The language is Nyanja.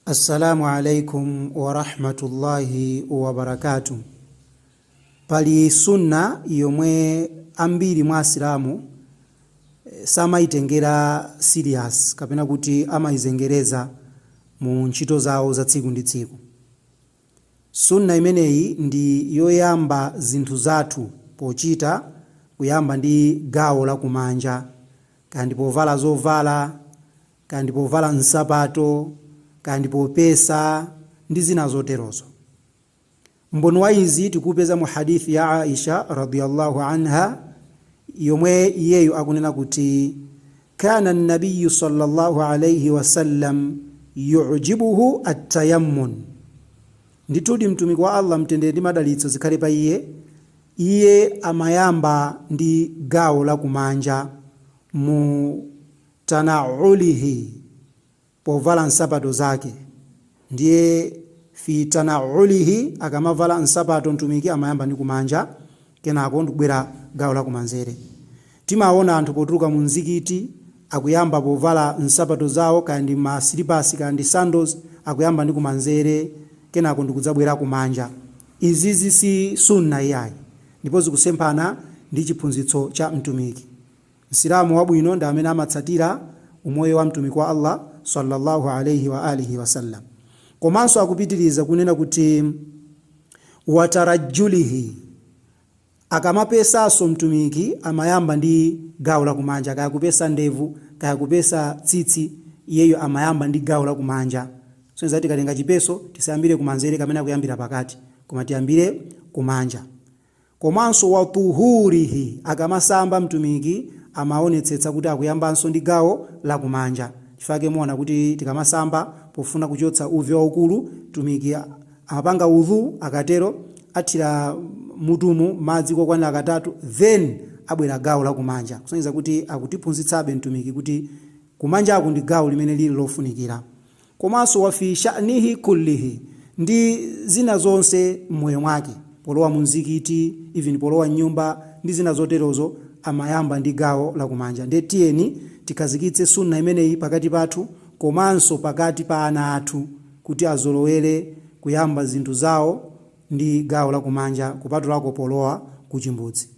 Assalamu alaikum warahmatullahi wabarakatuh. Pali sunna yomwe ambiri mwa Asilamu samayitengera serious kapena kuti amayizengereza mu ntchito zawo za tsiku ndi tsiku. Sunna imeneyi ndi yoyamba zinthu zathu pochita kuyamba ndi gawo la kumanja, kaya ndi povala zovala, kaya ndi povala nsapato, kaya ndi popesa ndi zina zoterozo. Umboni wa izi tikuupeza mu hadith ya Aisha radiyallahu anha yomwe iyeyo akunena kuti kana nabiyu sallallahu alayhi wasallam yujibuhu atayammun, ndithudi Mtumiki wa Allah, mtendere ndi madalitso zikhale pa iye, iye amayamba ndi gawo la kumanja mu tanaulihi, povala nsapato zake. Ndiye fi tanaulihi, akamavala nsapato Mtumiki amayamba ndi kumanja, kenako ndikubwera gawo la kumanzere. Timaona anthu potuluka mu mzikiti akuyamba povala nsapato zawo, kaya ndi ma silipasi kaya ndi sandals, akuyamba ndi kumanzere kenako ndikudzabwera kumanja. Izizi si sunna iyayi, ndipo zikusemphana ndi chiphunzitso cha Mtumiki. Msilamu wabwino ndi amene amatsatira umoyo wa Mtumiki wa Allah sallallahu alayhi wa alihi wasallam. Komanso akupitiriza kunena kuti watarajulihi, akamapesanso Mtumiki amayamba ndi gawo lakumanja, kaya kupesa ndevu kaya kupesa tsitsi, iyeyo amayamba ndi gawo lakumanja. So tikatenga chipeso tisayambire kumanzere kapena kuyambira pakati, koma tiyambire kumanja. Komanso watuhurihi, akamasamba Mtumiki amaonetsetsa kuti akuyambanso ndi gawo lakumanja. Chifukwa muona kuti tikamasamba pofuna kuchotsa uve waukulu, Mtumiki amapanga udhu, akatero athira mutumu madzi kokwanira katatu, then abwera gawo lakumanja, kusonyeza kuti akutiphunzitsabe Mtumiki kuti kumanjaku ndi gawo limene lili lofunikira. Komanso wa fi sha'nihi kullihi, ndi zina zonse m'moyo mwake, polowa mu mzikiti, even polowa mnyumba ndi zina zoterozo, amayamba ndi gawo lakumanja. Ndiye tiyeni tikhazikitse sunna imeneyi pakati pathu komanso pakati pa ana athu kuti azolowere kuyamba zinthu zawo ndi gawo lakumanja, kupatulako polowa kuchimbudzi.